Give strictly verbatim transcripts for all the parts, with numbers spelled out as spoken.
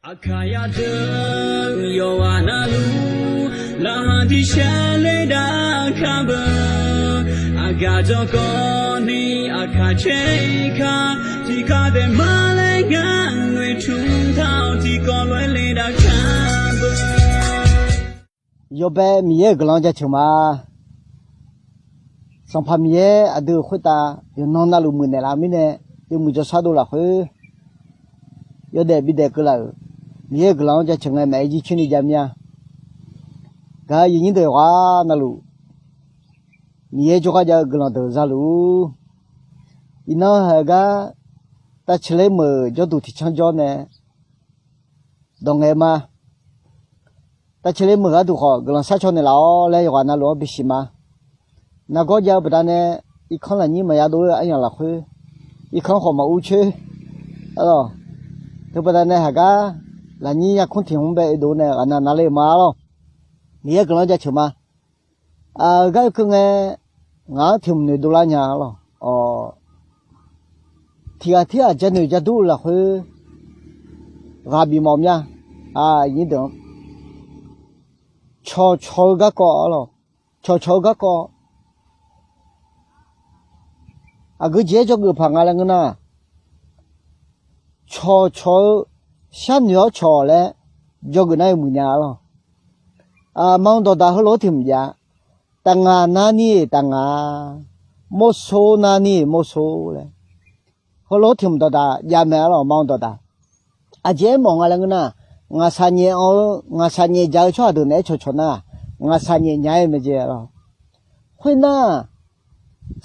Aqkaq yadeuq yawqghaq navluf, laqkhaq tiqshar ler dav kar beu. Aqgaf dzawrgawv ni aqkaq caer kar, tiqkhav daef mar laer ngar noeqtmq taq-awq, tiqkawv lof-aer le dav kar beu. Yawbae Miqyaer-euq guiqlanq jaceuq ma. Sanqpaq Miqyaer aqdui-euq khoertav yawqnan navluf muiqnaeq laf mirnae, yawmuiq jawrshar dov lafkhoer yawdaef bidaef keuv laf-euq Miqyaer-euq guiqlanq-anr jaceuq ngae maqaer jircoer ni jav mir-a. Gaq-eu aqyuif aqnyir deuq yawqghaq navluf, Miqyaer jawrgar jav-eu guiqlanq deuq za luf-ur. Iqnan haiq-eu gar, tavceqler meuq jawrduq tiqcanr jawr nae dawq ngaeq-eu ma. Tavceqler meuq gharduq khawf guiqlanq sharcaw naeq laf-awr laer yawqghaq navluf-anr bisiq ma. Nargawr jav-eu baqdanae, irkanr lafnyir maqya dov-ir-eu aryamq lafkhoer, irkanr khawf maqur coer. Arlawq, teubaqdanae haiq gar lafnyir yarkmr tiq hmq bae oedov nae ghaqnav navler-eu ma arlawq. Miqyaer guiqlanq-anr jaceuq ma. Aqgar oekeuv ngae, ngaq-anr tiq hmq noeqdov lar nya arlawq. Awq, tiq ghaq tirghaq janoeq jadur-eu lafkhoer ghaq bifmawf mya. Aqnyir deuq-anr cawqcawq-eu garkawv arlawq, cawqcawq-eu garkawv, aqgeu jeq-aer dzawgeuf paq nga laer ngeur nar, cawqcawq-eu sharnoeq-awr cawq laer dzawgeuf nar-eu muiq nya arlawq. Maq-anr dawqdaq heulof-aer tiq hmq jav, taf ngaq narni-iq taf ngaq, mawrso narni-iq mawrso laer, heulof-aer tiq hmq dawqdaq jav mae arlawq. Maq-anr dawqdaq aqjeq-aer mawf nga laer ngeur nar, ngaqshaq nyaef anr-eu ngaqshaq nyaef dzaq-eu tsawrhaq deuq naeq-aer cawqcawq nar, ngaqshaq nyaef nya-aer mae jeq arlawq. Khoernar,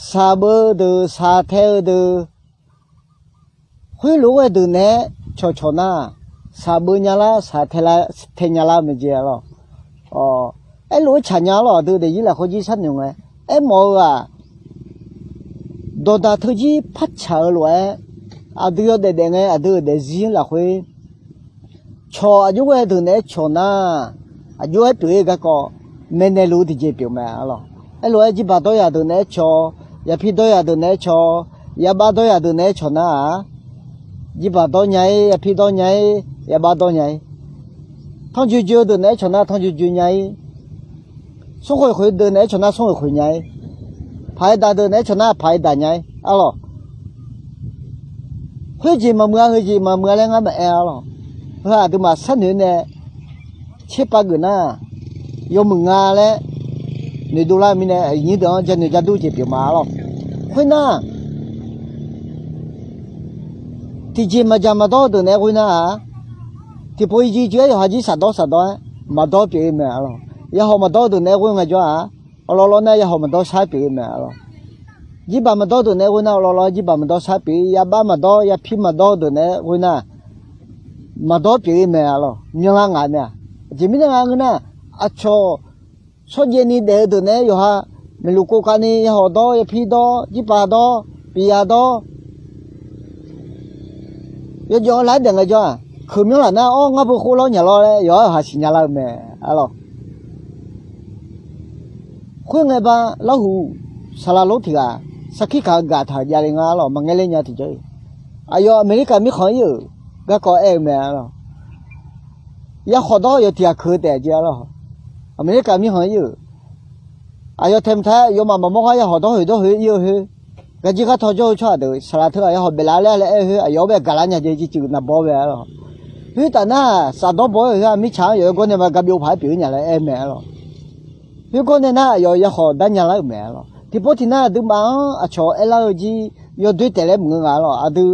shaqbeu deuq shaqtae-eu deuq, khoerlof-aer ghae deuq naeq-aer cawqcawq nar, shaqbeu nyalar shaqtae nya lar mae jeq arlawq. Aerlof-aer tsaq nya arlawq. Aqdui daefzir lafkhoer jir sharnoeq ngae, aermawf-eu-aq, dawqdaq teujir par tsaq-eu lof-aer, aqdui yawdaef daef ngae aqdui-euq daefzir lafkhoer cawq aqjox ghae deuq naeq-aer cawq nar, aqjox-aer pyeuf-ir garkawv maeqnaeq luf-eu tiqjeq pyeuf mae arlawq. Aerlof-aer jirbaq dawryaq deuq naeq-aer cawq, yapir dawryaq deuq naeq-aer cawq, yabax dawryaq deuq naeq-aer cawq nar-aq, jirbaq dawr nya-ir, yapir dawr nya-ir, yabax dawr nya-ir, tanrjoe joe-eu deuq naeq-aer cawq nar tanrjoe joe nya-ir, smrkhoeq khoeq deuq naeq-aer cawq nar smrkhoeq khoeq nya-ir, paq-aer daq deuq naeq-aer cawq nar paq-aer daq nya-ir arlawq. Khoerjeq maqmuiq-a, heujeq maqmuiq-a laer ngar maqaer arlawq. Heu aqduimaf sharnoeq nae tserpav geuf nar, yawmuiq nga laer noeqdov lar-eu mirnae, aqnyir deuq-anr janoeq jadur jeq pyeuf ma arlawq. Khoernar, tiqjeq maqjaq maqdawr-eu deuq naeq-aer ghoe nar-aq, tiqpov irjir jir-aer yawqha jir shafdawr shafdawr-aer maqdawr pyeuf-ir mae arlawq. Yahawq maqdawr-eu deuq naeq-aer ghoe ngaejawr-aq, awqlawvlawv nar yahawq maqdawr shar pyeuf-ir mae arlawq. Jirbaq maqdawr deuq naeq-aer ghoe nar, awqlawvlawv jirbaq maqdawr shar pyeuf-ir, yabax maqdawr, yapir maqdawr deuq naeq-aer ghoe nar, maqdawr pyeuf-ir mae arlawq. Myanlar ngaq mae-aq. Aqjeq mirnae nga ngeur nar, aqcawq shawrjaev ni daef-eu deuq naeq-aer yawqha maeqluf kov kavni yahawq dawr, yapir dawr, jirbaq dawr, pif ya dawr, yawjawf-eu lar-aer daef ngaejawr-aq, keuq myanr laf nar, awr, ngar beu khoer lawr nya lawr laer yawqha-euq haq siqnya lar-eu mae arlawq. Khoerngae ba, larhuq saqlaq lor tiq ghaq sarkir kaq-eu gaq taq-euq javle nga arlawq, maqngae ler nya tiqjawr-iq. Aqyawf Aqmeqlirkaq mirkhanq-ir-euq garkawv aer-eu mae arlawq. Yarkhawf dawr yawf tiq ghaq keuq-eu taef jeq arlawq. Aqmeqlirkaq mirkhanq-ir-euq, aqyawf taeqmq taq-aer yawmaf maqmawr gar yarkhawf dawr hoeq dawr hoeq-ir-eu khoer, garjir gartaw jawr-eu tsawrhaq deuq saqlaq teu-aq yarkhawf baeflaf laer laer aer-eu khoer, aqyawf-anr bae gaqlar nya jeq jircuq naqbawr bae arlawq. Khoertaf nar, safdawr baw-aer-euq khoer-aq, mirtsaq-anr yawf-aer gawr nae ma gabi-eu paq-aer pyeuf-ir nya laer aer mae arlawq. Khoergawr nae nar, aqyawf yarkhawf dar nya lar-euq mae arlawq. Tiqpov tiqnar aqduimaf-anr aqcawq aerlar-eu jir yawdoer taef laer maqngeur nga arlawq. Aqdui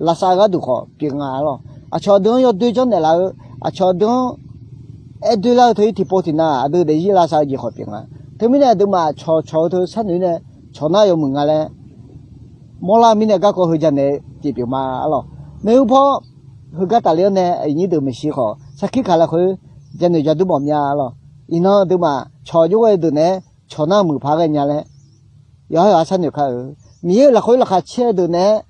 lavsav-eu gharduq khawf pyeuf nga arlawq. Aqcawq aqdui-anr yawdoer janrnaeq laf-eu, aqcawq aqdui-anr aer doer lar-eu teu-ir tiqpov tiqnar, aqdui daefzir lavsav-eu jeq khawf pyeuf nga. Teumirnae aqduimaf cawqcawq-eu teu sharnoeq-ir nae cawq nar yawmuiq nga laer mawrlar-eu mirnae garkawv heu janaeq-eu jeq pyeuf ma arlawq. Maeqhu paw heugar tafler-anr nae aqnyir deuq maeqshi khawf sarkir kaq lafkhoer janoeq jadur mawf mya arlawq. Iqnan aqduimaf cawq jov ghae-eu deuq naeq-aer cawq nar muiq paq ghae nya laer yawqha yawqha sharnoeq kar-eu. Miqyaer-euq lafkhoer laqkhaq caer-eu deuq naeq-aer,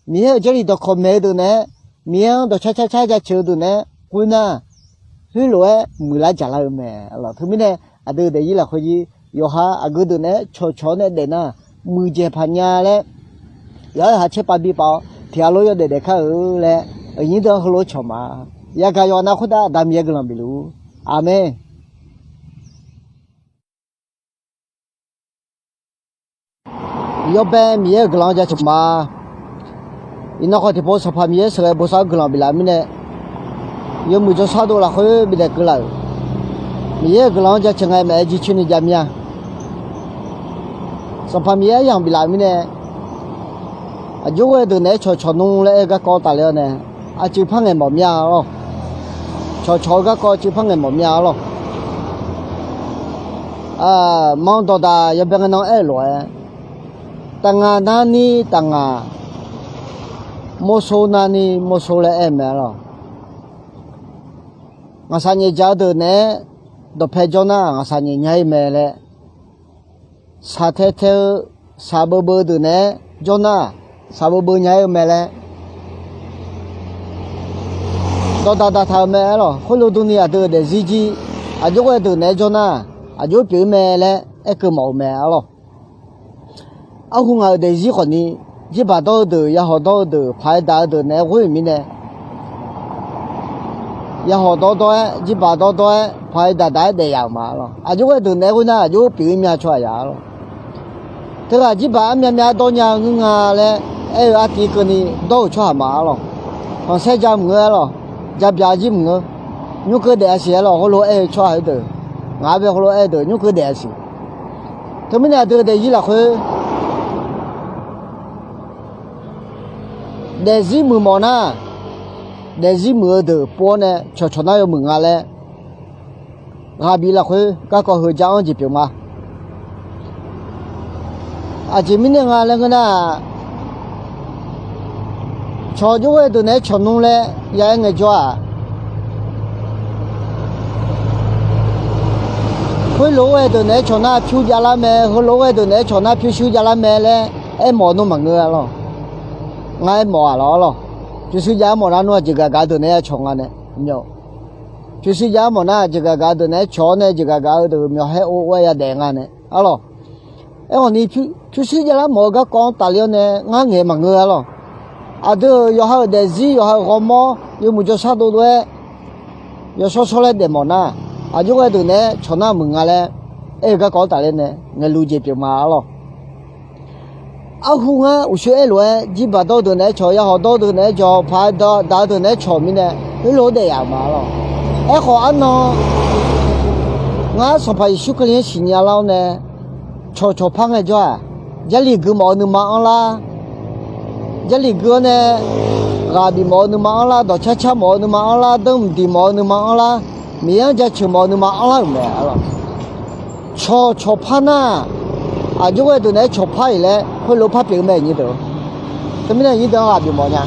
Miqyaer-euq Jarlif dawqkawq maeq-eu deuq naeq-aer, Miqyaer-anr dawqcar car car jaceuq-eu deuq naeq-aer ghoe nar, khoerlof-aer muiqlar jaqlar-eu mae arlawq. Teumirnae aqdui daefzir lafkhoer jir yawqha aqgeu deuq naeq-aer cawqcawq-awr nae daef nar, muiqdzaeq paq nya laer yawqha yawqha caerpav bipav-awr tiq ghaq lof yawdaef daef kar-eu laer aqnyir deuq-anr heulof cawq ma. Yagaq yawqha nar khoertav Aqda Miqyaer guiqlanq bifluf-ur. Aqmeq. Yawbae Miqyaer-euq guiqlanq-anr jaceuq ma. Iqnan khawf tiqpov Sanqpaq Miqyaer sheuqghae bosav-anr guiqlanq biflaf mirnae, yawmuiq jawrshar dov lafkhoer bidaef keuvlaf-euq Miqyaer-euq guiqlanq-anr jaceuq ngae maqaer jircoer ni jav mir-a. Sanqpaq Miqyaer aryamq biflaf-euq mirnae, aqjox ghae deuq naeq-aer cawqcawq nmr laer aer-eu garkawv tafler-awr nae, aqcuiv par ngaeq mawf mir-a lawr. Cawqcawq-eu garkawv cuiv par ngaeq mawf mir-a lawr. Manq dawqdaq yawbae ngae nan aer-euq lof-aer, taf ngaq narni taf ngaq, mawrso narni mawrso laer aer-eu mae lawr. Ngaqshaq nyaef dzaq-eu deuq naeq-aer dawqpae jawr nar, ngaqshaq nyaef nya-ir mae laer, shaqtae tae-eu shaqbeuv beuv deuq naeq-aer jawr nar, shaqbeuv beuv nya-ir-eu mae laer, dawqdaq daqtaq-euq mae arlawq. Khoerlof durni aqdui-euq daefzir jir, aqjox ghae deuq naeq-aer jawr nar, aqjox pyeuf-ir mae laer aerkeuv mawf-eu mae arlawq. Arhu ngaq-euq daefzir khawfni, jirbaq dawr-eu deuq, yahawq dawr-eu deuq, paq-aer daq-eu deuq naeq-aer ghoer-euq mirnae, yahawq dawrdawr-aer, jirbaq dawrdawr-aer, paq-aer daqdaq-aer daef yaf-euq ma arlawq. Aqjox ghae deuq naeq-aer ghoer nar, aqjox pyeuf-ir mya tsawrhaq yaf arlawq. Teughaq jirbaq armyav myav dawr nya ngeur nga laer aer-eu artiv keuvni dawr-euq tsawrhaq ma arlawq. Khanqsaer ja mq ngeur arlawq. Ja byaq jir mq ngeur. Nymr keuv daef-a siq arlawq. Heulof-aer aer-eu tsawrhaq heudeuq, ngaq-anr bae heulof-aer aer deuq nymr keuv daef-a siq. Teumirnae aqdui-euq daefzir lafkhoer daefzir muiq mawf nar, daefzir muiq-eu deuq pov-awr nae cawqcawq nar yawmuiq nga laer, ghaq bif lafkhoer garkawv heu ja-anr jeq pyeuf ma. Aqjeq mirnae nga laer ngeur nar-aq, cawq jox ghae deuq naeq-aer cawq nmr laer ya-aer ngaejawr-aq, khoerlof-aer ghae deuq naeq-aer cawq nar pyur javlar mae, heulof-aer ghae deuq naeq-aer cawq nar pyurshuir javlar mae laer aermawf-eu nmr maqngeur-a lawq. Ngar aermawf-aq lawq arlawq. Pyurshuir jav-aer mawf nar nmr-aq jeqgaq gaq-eu deuq naeq-aer cawq nga nae, pyurshuir jav-aer mawf nar jeqgaq gaq-eu deuq naeq-aer cawq-awr nae jeqgaq gaq-eu deuq myawqhaer ov-aer yadaef nga nae arlawq. Aerkhawfni pyurshuir javlar mawf-eu garkawv-anr tafler-awr nae ngar ngaeq maqngeur-a lawq. Aqdui-euq yawqha-euq daefzir, yawqha-euq ghawrmawr, yawmuiq jawrshar dovdov-aer yawshawr shawr laer daefmawf nar, aqjox ghae deuq naeq-aer cawq nar muiq nga laer aer-eu garkawv-anr tafler nae ngaeqluf jeq pyeuf ma arlawq. Arhu ngar uqshoe aerlof-aer, jirbaq dawr-eu deuq naeq-aer cawq, yahawq dawr-eu deuq naeq-aer cawq, paq-aer daq-eu deuq naeq-aer cawq mirnae, heulof-aer daef yaf-euq ma arlawq. Aerkhawf arnan, ngar Sanqpaq Yeqsur Kali-anr siqnya lar-awr nae, cawqcawq par ngaejawr-aq, Jarlif gui mawf-eu nuima anrlar, Jarlif gui-awr nae, ghaq bif mawf-eu nuima anrlar, dawqcar car mawf-eu nuima anrlar, dawrmq diq mawf-eu nuima anrlar, Miqyaer-anr jaceuq mawf-eu nuima anrlar-euq mae arlawq. Cawqcawq par nar, aqjox ghae deuq naeq-aer cawq par-iq laer khoerlof par pyeuf-eu mae nyir deuq. Teumirnae nyir deuq-anr ghaq bif mawf nya.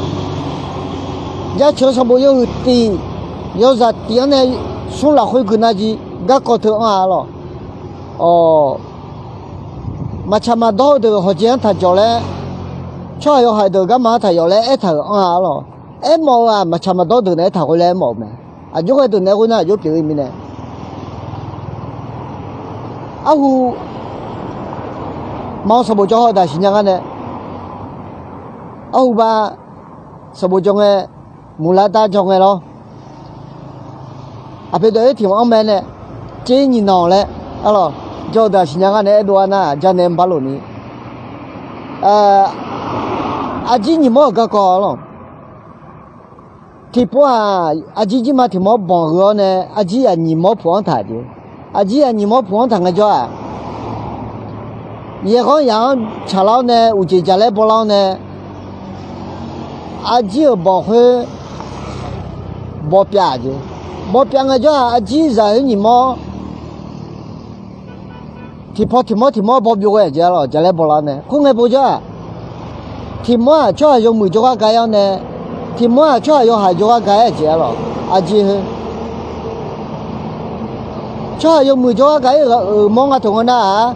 Jaceuq-eu sanqbof yawhuiq tif, yawzaq tif-anr nae smr lafkhoer gui nar jir garkawv teu anr-a arlawq. Awq, maqtsaq maqdawr-eu deuq hawqjeq-anr taq jawq laer, tsawrhaq yawhaiq deuq garma-anr taq yawf laer aertaq-euq anr-a arlawq. Aermawf-eu-aq maqtsaq maqdawr deuq naeq-aer taq khoer laer aermawf-euq mae. Aqjox ghae deuq naeq-aer khoer nar aqjox pyeuf-ir mirnae. Arhu, ma-anr sanqbof jawr hawdaq siqnya ngar nae, arhu ba sanqbof jawr ngae, muiqlar dar jawr ngae lawr. Aqpoeq dawq-ir tiq maq-anr mae nae, tser nyiq nanq laer arlawq, jawr hawdaq siqnya ngar nae aerdov-a nar janaeq maqbar lof ni. Arjir nyiq mawr-euq garkawv arlawq. Tiqpov-aq, arjir jirma tiq mawr banq gheu-awr nae, arjir yaq nyiq mawr puq-anr taq jeq. Arjir yaq nyiq mawr puq-anr taq ngaejawr-aq, yaeqghanr yaq-anr tsaqlar-awr nae, uqjeq jaqlaer bawlar-awr nae, arjir-euq banq khoer bawpyav jeq. Bawpyav ngaejawr-aq, arjir zaqkhaer nyiq mawr tiqpaw tiq mawr tiq mawr baw byov ghae-aq jeq arlawq, jaqlaer bawlar-awr nae. Khoerngae povjawr-aq, tiq mawr-aq tsawrhaq yawmuiq jawrgar ga-aer-awr nae, tiq mawr-aq tsawrhaq yawhaiq jawrgar ga-aer-aq jeq arlawq, arjir khoer. Tsawrhaq yawmuiq jawrgar ga-ir-euq mawr nga taq ngeur nar-aq,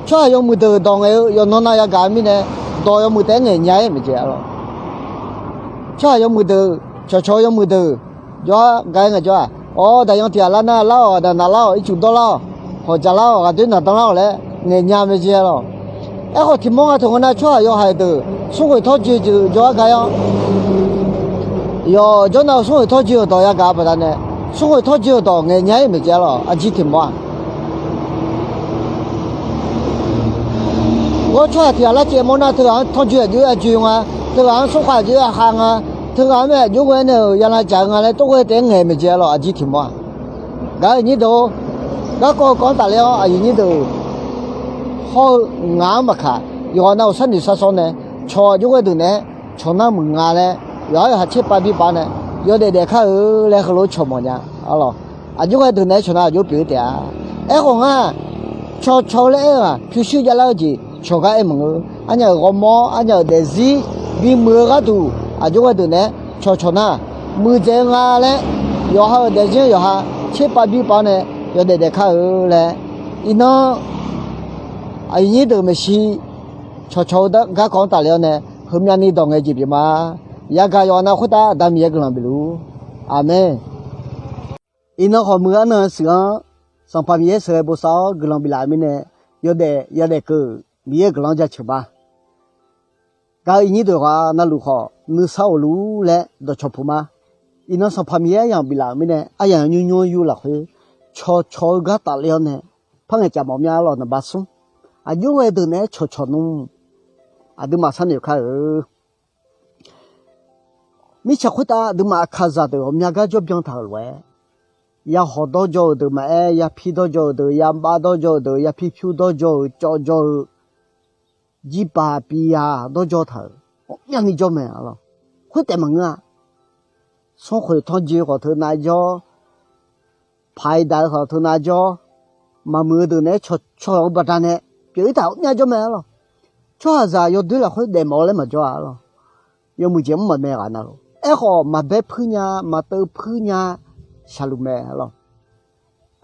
tsawrhaq yawmuiq deuq dawq ngaeq-eu yawqnan nav yagaq-eu mirnae, dawq yawmuiq taef-aer ngaeq nya-ir maeq jeq arlawq. Tsawrhaq yawmuiq deuq, cawqcawq-eu yawmuiq deuq jawrgar ga-aer ngaejawr-aq, awr, daqyan tiq ghaq lar nar lar-awq, aqdaq naq lar-awq, ircuf dawr lar-awq, hawq dzaq lar-awq, ghaqdoer naqdan lar-awq laer ngaeq nya mae jeq arlawq. Aerkhawf tiq mawr nga taq ngeur nar tsawrhaq yawhaiq deuq smrghoeq tawr joe jeuq jawrgar ga-aer-awr Yawqjawr nav-eu smrkhoeq tawrjoe-euq dawq yagaq-a baqdanae, smrkhoeq tawrjoe-euq dawq ngaeq nya-ir maeq jae-a lawq. Aqjeq tiq mawf-a. Ghawr tsawrhaq tiq ghaq lar caev mawr nar, teughaq-anr tawrjoe aqjox-aer aqjoe nga, teughaq-anr smrkhoeq aqjox-aer aqkhav nga, teughaq-anr mae aqjox ghae nae-euq yalav caf-eu nga laer tov ghae taef-aer ngaeq maeq jae-a lawq. Aqjeq tiq mawf-a. Gaq-euq nyir-deuq-or, garkawv-eu kawv-anr tafler-awr aqyuif nyir deuq hawr-eu ngaq-anr maqkaq, yawqghaq nav-euq sharnoeq sharsawr nae cawq aqjox ghae deuq naeq-aer cawq nar muiq nga laer, yawqhar yawqha tserpav birpav nae yawdaef daef kar-eu laer heulof-aer cawq mawf nya-a lawq. Aqjox ghae deuq naeq-aer cawq nar aqjox pyeuf-eu taef-a. Aerkhawf ngar, cawqcawq-eu laer aer-eu-aq, pyurshuir javlar-eu jeq cawq gar aer maqngeur. Arnya-euq ghawrmawr, arnya-euq daefzir bimuiq-eu gharduq aqjox ghae deuq naeq-aer cawqcawq nar muiqdzaeq-eu nga laer, yawqha-euq daefzir-anr yawqha tserpav birpav-awr nae yawdaef daef kar-eu laer, iqnan aqyuif nyir deuq maeqshi cawqcawq-eu garkawv-anr tafler-awr nae heumyavni dawq ngae jeq pyeuf ma. Yagaq yawqha nav khoertav Aqda Miqyaer guiqlanq bifluf-ur. Aqmeq. Iqnan khawf muiq-eu arnan-eu shuif-anr Sanqpaq Miqyaer sheuqghae bosav-awr guiqlanq biflaf-euq mirnae, yawdaef yadaef keuv-euq Miqyaer-euq guiqlanq-anr jaceuq ma. Gaq-euq iqnyir deuq ghaq navluf khawf nuisar ghofluf-ur laer dawqcawq puq ma. Iqnan Sanqpaq Miqyaer aryamq biflaf-euq mirnae, aryamq nymr nymr-anr yur lafkhoer cawqcawq-eu gar tafler-awr nae par ngaeqcaf mawf mya-a lawq. Naqba smr, aqjox ghae deuq naeq-aer cawqcawq nmr, aqduimaf sharnoeq kar-eu mirtsaq khoertav aqduimaf aqkaqzaq deuq ghawqmya gar jawr byan taq-euq lof-aer, yahawq dawrjawr-euq deuq maqaer, yapir dawrjawr-euq deuq, yabav dawrjawr-euq deuq, yapir pyur dawrjawr-euq, cawv jawr-eu, jirbaq piya dawrjawr taq-euq ghawqmyani jawr mae-a lawq. Khoertaef maqngeur-a. Smrkhoeq tanrjoe khawf teunav jawr, paq-iq daq-eu khawf teunav jawr, maqmuiq-eu deuq naeq-aer cawqcawq-eu baqdanae pyeuf-ir taq ghawqmya jawr mae-a lawq. Tsawrhaqzaq yawdoer lafkhoer daefmawf-eu laer maqjawr-a lawq. Yawmuiq jeq mr maqmae ghaq navluf. Aerkhawf maqbaer puir nya, maqteuv puir nya, shaqluf mae-a lawq.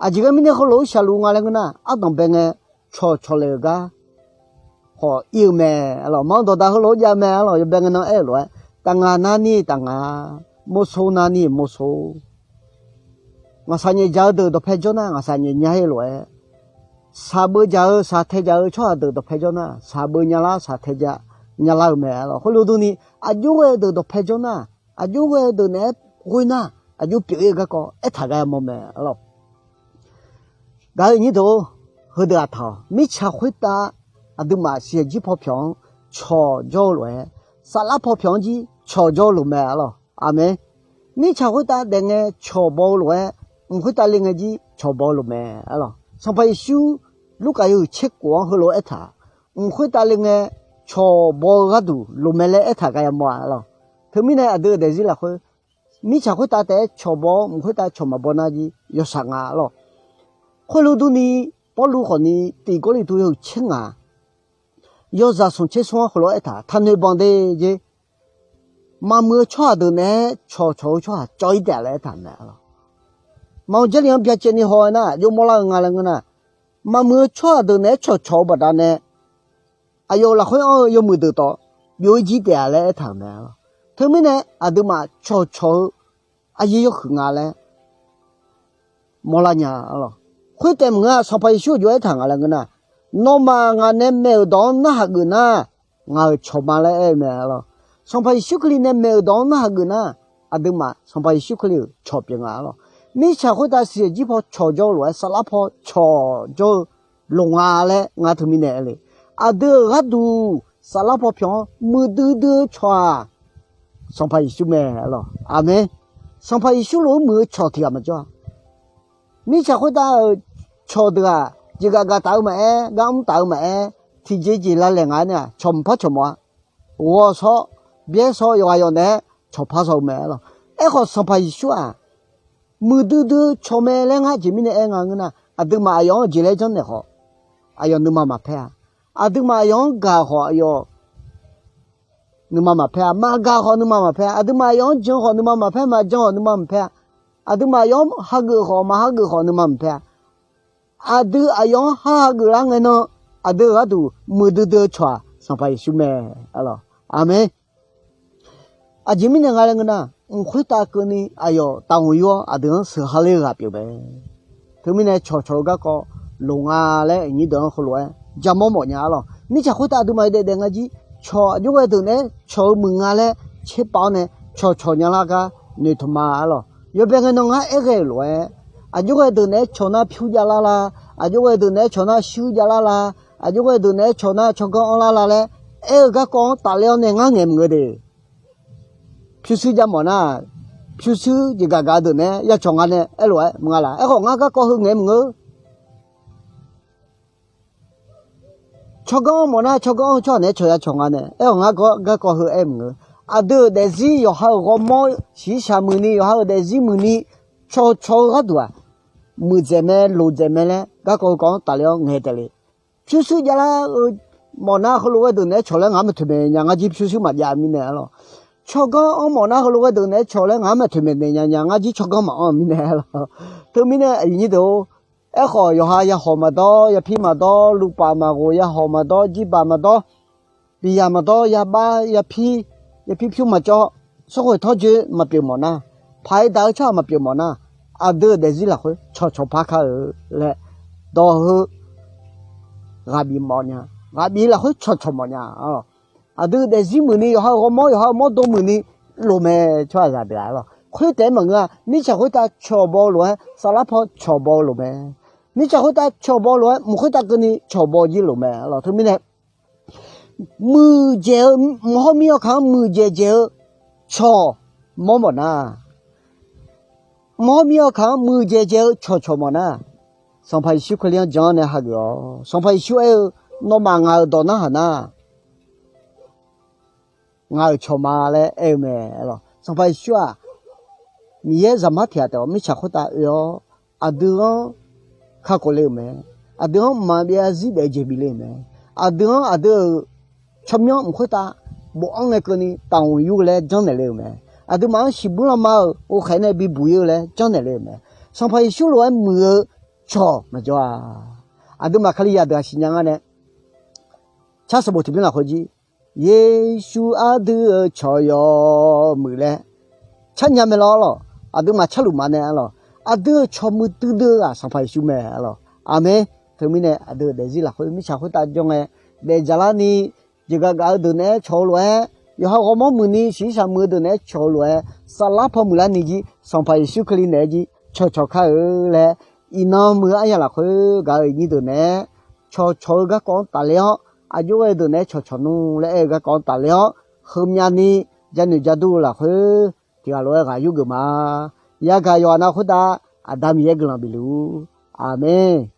Aqjeq ghae mirnae heulof-aer shaqluf nga laer ngeur nar, ardanq bae ngae cawqcawq le-euq gar khawf ir-eu mae-a lawq. Manr dawqdaq heulof-aer jav-eu mae-a lawq. Yawbae ngae nan aer-euq lof-aer, taf ngaq navni taf ngaq, mawrso navni mawrso. Ngaqshaq nyaef jaq-eu deuq dawqpae jawr nar, ngaqshaq nyaef nya-ir lof-aer, shaqbeuv jaq-eu shaqtae jaq-eu tsawrhaq deuq dawqpae jawr nar, shaqbeuv nyalar shaqtae ja nyalar-eu mae-a lawq. Khoerlof durni, aqjox ghae-eu deuq dawqpae jawr nar, aqjox ghae-eu deuq naeq-aer ghoe nar, aqjox pyeuf-ir-eu garkawv aertaq gar yamawr mae-a lawq. Gaq-euq iqnyir deuq-or, heudeuq aqtaq-awq. Mirtsaq khoertav aqduimaf siqyaq jir paw pyawq-anr cawq jawr-eu lof-aer, saflar paw pyawq-anr jir cawq jawr-eu lof mae-a lawq. Aqmeq. Mirtsaq khoertav daef ngae cawq baw-eu lof-aer, mq khoertav le ngae jir cawq baw-eu lof mae-a lawq. Sanqpaq Yeqsur Lurkaf yawhuiq tser khof-anr heulof-aer aertaq, mq khoertav le ngae cawq baw-eu gharduq lof mae laer aertaq gar yamawr-a lawq. Teumirnae aqdui-euq daefzir lafkhoer, mirtsaq khoertav taef-aer cawq baw-awr mq khoertav cawq maqbaw nar jir yawshaq nga-a lawq. Khoerlof durni, Pawrluv khawfni tiq Gawrliqtu yawhuiq tser ngaq, yawzaq smq tser smr-anr heulof-aer aertaq, taqnoeq banq de jeq. Maqmuiq-eu tsawrhaq deuq naeq-aer cawqcawq-eu tsawrhaq cawv-ir taef laer aertaq mae-a lawq. Maqanr Jarlif-anr byacaevni haw-aer nar, jov mawrlar-eu nga laer ngeur nar, maqmuiq-eu tsawrhaq deuq naeq-aer cawqcawq-eu baqdanae, aqyawf lafkhoer anr-eu yawmuiq deuq tawf byov-ir jir taef-a laer aertaq-euq mae-a lawq. Teumirnae aqduimaf cawqcawq-eu aqyuif yawhuiq nga laer mawrlar nya-a lawq. Khoertaef maqngeur-a, Sanqpaq Yeqsur-euq jov-aer aertaq nga laer ngeur nar, nawmaf ngaq nae maeq-euq dawq-anr narhaq geuf nar, ngaq-euq cawq ma laer aer-eu mae-a lawq. Sanqpaq Yeqsur Kali nae maeq-euq dawq-anr narhaq geuf nar, aqduimaf Sanqpaq Yeqsur Kali-euq cawq pyeuf nga-a lawq. Mirtsaq khoertav siqyaq jir paw cawq jawr-eu lof-aer, saflar paw cawq jawr-eu lof nga laer ngar teumirnae aer le. Aqdui-euq gharduq saflar paw pyawq-anr muiqdui dui-eu cawq-aq, Sanqpaq Yeqsur mae-a lawq. Aqmeq. Sanqpaq Yeqsur lof-aer muiq-eu cawq tiq ghaq maqjawr-a. Mirtsaq khoertav-euq cawq deuq-aq, jeqgaf gaf taf-eu maqaer, gar mr taf-eu maqaer, tiqjeq jeq lavlaeq ngaq-aer nar-aq, cawq mqpar cawq mawf-a. Ghawq shawr, byaer shawr, yawqghaq yawq naeq-aer cawq par shaw-eu mae-a lawq. Aerkhawf Sanqpaq Yeqsur-aq, muiqdui dui-eu cawq mae laer ngar aqjeq mirnae aer nga ngeur nar, aqduimaf aqyawf-anr jeq laer janrnaeq khawf, aqyawf nuima maqpaer-a. Aqduimaf aqyawf-anr gaq khawf, aqyawf nuima maqpaer-a. Maqgaq khawf nuima maqpaer-a. Aqduimaf aqyawf-anr jan khawf nuima maqpaer, maqjan khawf nuima maqpaer-a. Aqduimaf aqyawf-anr hageuf khawf, maqhageuf khawf nuima maqpaer-a. Aqdui aqyawf-anr hageuf lar ngae nan, aqdui-euq gharduq muiqdui dui-eu cawq-aq, Sanqpaq Yeqsur mae-a lawq. Aqmeq. Aqjeq mirnae nga laer ngeur nar, mq khoertav keuvni aqyawf tavghmq yur-awr aqdui-anr sheuq ha ler-eu ghaq pyeuf mae. Teumirnae cawqcawq-eu garkawv loq nga laer iqnyir deuq-anr heulof-aer jamawr mawf nya-a lawq. Mirtsaq khoertav aqduimaf-eu daef daef nga jir, cawq aqjox ghae deuq naeq-aer cawq-eu muiq nga laer tserpav-awr nae cawqcawq nya lar gar noeqtmq ma arlawq. Yawbae ngae nan ngar aerghae-euq lof-aer, aqjox ghae deuq naeq-aer cawq nar pyur javlar la, aqjox ghae deuq naeq-aer cawq nar shuir javlar la, aqjox ghae deuq naeq-aer cawq nar tsawrganr anrlar la laer aer-eu garkawv-anr tafler-awr nae ngar ngaeq maqngeur de. Pyurshuir javmawf nar, pyurshuir jeqgaq gaq-eu deuq naeq-aer ya cawq nga nae aerlof-aer maqnga laq. Aerkhawf ngar garkawv heu ngaeq maqngeur. Tsawrganr anrmawf nar tsawrganr anr-eu tsawrhaq naeq-aer cawq ya cawq nga nae aerkhawf ngar garkawv heu aer maqngeur. Aqdui-euq daefzir yawqha-euq ghawrmawr shiqshaq muiqni yawqha-euq daefzir muiqni cawqcawq-eu gharduq-aq, muiqdzaeq mae loqdzaeq mae laer garkawv heukawv-anr tafler-awr ngaeq taef le. Pyurshuir javlar-eu mawf nar heulof ghae deuq naeq-aer cawq laer ngaq-anr maqtoeqmaeq nya ngar jir pyurshuir maqjav-eu mirnae arlawq. Tsawrganr anrmawf nar heulof ghae deuq naeq-aer cawq laer ngaq-anr maqtoeqmaeq naeq nya nya ngar jir tsawrganr maqanr-eu mirnae arlawq. Teumirnae aqyuif nyir deuq-or, aerkhawf yawqha yahawq maqdawr, yapir maqdawr, luvpaf maqghof, yahawq maqdawr, jirbaq maqdawr, biqyaq maqdawr, yabax yapir, yapir pyur maqcawv, sanrkhoeq tawrjoe maqpyeuf mawf nar, paq-aer daq-eu tsawrhaq maqpyeuf mawf nar, aqdui-euq daefzir lafkhoer cawqcawq par kar-eu laer dawq heu ghaq bif mawf nya, ghaq bif lafkhoer cawqcawq mawf nya. Aqdui daefzir muiqni yawqha-euq ghawrmawr yawqha-euq mawrdo muiqni loq mae tsawrhaqzaq deuq-aq arlawq. Khoertaef-aer maqngeur-a, mirtsaq khoertav cawq baw-eu lof-aer saflar paw cawq baw-eu loq mae. Mirtsaq khoertav cawq baw-eu lof-aer mq khoertav keuvni cawq baw jir loq mae arlawq. Teumirnae muiqdzaeq-eu, mq hawr mir-awr kaq-anr muiqdzaeq dzaeq-eu cawq mawr mawf nar, mq hawr mir-awr kaq-anr muiqdzaeq dzaeq-eu cawqcawq mawf nar, Sanqpaq Yeqsur Kali-anr jan-awr nae hageuf-awq. Sanqpaq Yeqsur aer-eu, nawmaf ngaq-euq dawq narhaq nar, ngaq-euq cawq ma laer aer-eu mae arlawq. Sanqpaq Yeqsur-aq, Miqyaer zaqmar tiq ghaq taef-awr mirtsaq khoertav oe-awr, aqdui-anr kakhof le-euq mae. Aqdui-anr mqmaq byav zarzir daef-eu jeq bif le-euq mae. Aqdui-anr aqdui-euq tsawrmyanr mq khoertav bofanr ngae keuvni taqhmq yur laer janrnaeq le-euq mae. Aqduimaf-anr shiqbuir lanma-euq ghovkhaeq nae bibuq ir-eu laer janrnaeq le-euq mae. Sanqpaq Yeqsur lof-aer muiq-eu cawq maqjawr-a. Aqduimaf Kalizaq deuq-aq siqnya ngar nae car sanqbof tiqbymr lafkhoer jir, Yeqsur aqdui-euq cawq yawmuiq laer carnya mae lawr lawq. Aqduimaf carluf ma nae arlawq. Aqdui-euq cawq muiqdui dui-eu-aq Sanqpaq Yeqsur mae arlawq. Aqmeq. Teumirnae aqdui-euq daefzir lafkhoer mirtsaq khoertav jawr ngae daefjaq larni, jeqgaq gaq-eu deuq naeq-aer cawq-eu lof-aer, yawqha ghawrmawr muiqni shiqshaq muiq-eu deuq naeq-aer cawq-eu lof-aer, saflar paw muiqlarni jir Sanqpaq Yeqsur Kali naeq-aer jir cawqcawq kar-eu laer, iqnan muiq-eu aryaq lafkhoer gaq-euq nyir deuq naeq-aer cawqcawq-eu garkawv-anr tafler-awr, aqjox ghae deuq naeq-aer cawqcawq nmr laer aer-eu garkawv-anr tafler-awr, heumyavni janoeq jadur-eu lafkhoer tiq ghaq lof-aer ghaq yurgeuf ma. Yagaq yawqghaq nav khoertav Aqda Miqyaer guiqlanq bifluf-ur. Aqmeq.